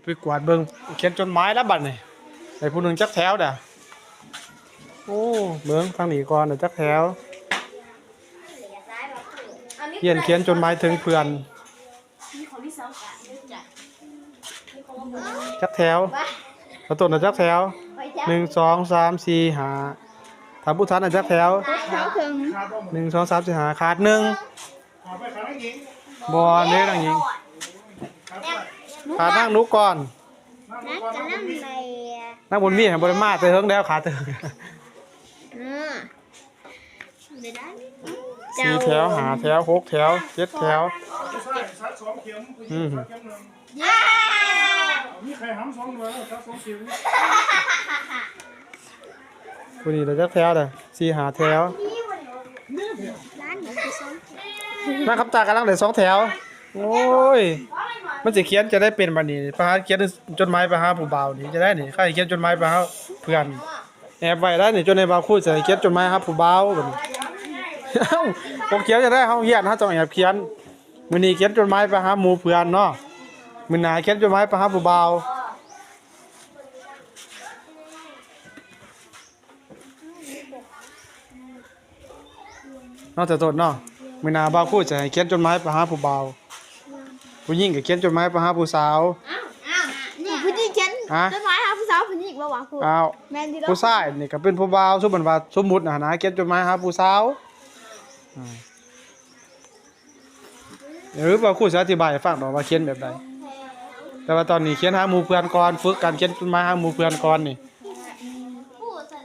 ໄປກວາດເບິ່ງ ຂຽນຈົດໝາຍແລ້ວບັດນີ້ ໃຫ້ຜູ້ໜຶ່ງຈັກແຖວດາ. ໂອ້ ເບິ່ງທາງນີ້ກ່ອນນະ ຈັກແຖວ. ຮຽນຂຽນຈົດໝາຍເຖິງເພື່ອນ. ຈັກແຖວ? ຂະຕົ້ນນະຈັກແຖວ? ໜຶ່ງ ສອງ ສາມ ສີ່ ຫ້າ. ຖ້າຜູ້ທັນນະຈັກແຖວ? ແຖວເທິງ. ໜຶ່ງ ສອງ ສາມ ສີ່ ຫ້າ ຂາດໜຶ່ງ. ບໍ່ເດ້ນາງຍິງ ຂາດນາງໜູກ່ອນ. ນາງກຳລັງໄປ ນາງບຸນມີຫັ້ນບໍ່ໄດ້ມາແຕ່ເຫິງແລ້ວ ຂາດເທິງ. ເອີ ໄດ້ໄດ້ ສີ່ແຖວ ຫ້າແຖວ ຫົກແຖວ ເຈັດແຖວ. ອືມ ມີໄຂ່ຫຳສອງໜ່ວຍ ແລ້ວສັກສອງເຂັມ. ຜູ້ນີ້ໄດ້ຈັກແຖວເດີ້? ສີ່ຫ້າແຖວ. ນາງຄຳຕາກຳລັງໄດ້ສອງແຖວ. ໂອ້ຍ ມັນຊິຂຽນຈັ່ງໃດເປັນບັດນີ້? ໄປຫາຂຽນຈົດໝາຍໄປຫາຜູ້ບ່າວນີ້ ຈັ່ງໃດນີ້? ໃຄຂຽນຈົດໝາຍໄປຫາເພື່ອນ ແອບໄວ້ໄດ້ນີ້ ຈົນໃຫ້ບ່າວຄູໃສ່ຂຽນຈົດໝາຍຫາຜູ້ບ່າວບັດນີ້. ເອົ້າ ບໍ່ຂຽນຈັ່ງໃດ? ເຮົາຮຽນ ເຮົາຕ້ອງແອບຂຽນ. ມື້ນີ້ຂຽນຈົດໝາຍໄປຫາໝູ່ເພື່ອນເນາະ, ມື້ໜ້າຂຽນຈົດໝາຍໄປຫາຜູ້ບ່າວເນາະ ເຈົ້າຕົ້ນເນາະ. ມື້ໜ້າບ່າວຄູຈະໃຫ້ຂຽນຈົດໝາຍໄປຫາຜູ້ບ່າວ, ຜູ້ຍິງກໍຂຽນຈົດໝາຍໄປຫາຜູ້ສາວ. ຜູ້ຍິງຂຽນ ຮະ? ຈົດໝາຍຫາຜູ້ສາວ ຜູ້ຍິງບໍ່ວ່າຄູ? ອ້າວ ແມ່ນຢູ່ດອກ. ຜູ້ຊາຍນີ້ກໍເປັນຜູ້ບ່າວ, ສົມມຸດວ່າ ສົມມຸດນະນະ ຂຽນຈົດໝາຍຫາຜູ້ສາວ. ອືມ ເອີ ບ່າວຄູຊິອະທິບາຍໃຫ້ຟັງດອກວ່າຂຽນແບບໃດ, ແຕ່ວ່າຕອນນີ້ຂຽນຫາໝູ່ເພື່ອນກ່ອນ, ຝຶກການຂຽນຈົດໝາຍຫາໝູ່ເພື່ອນກ່ອນນີ້.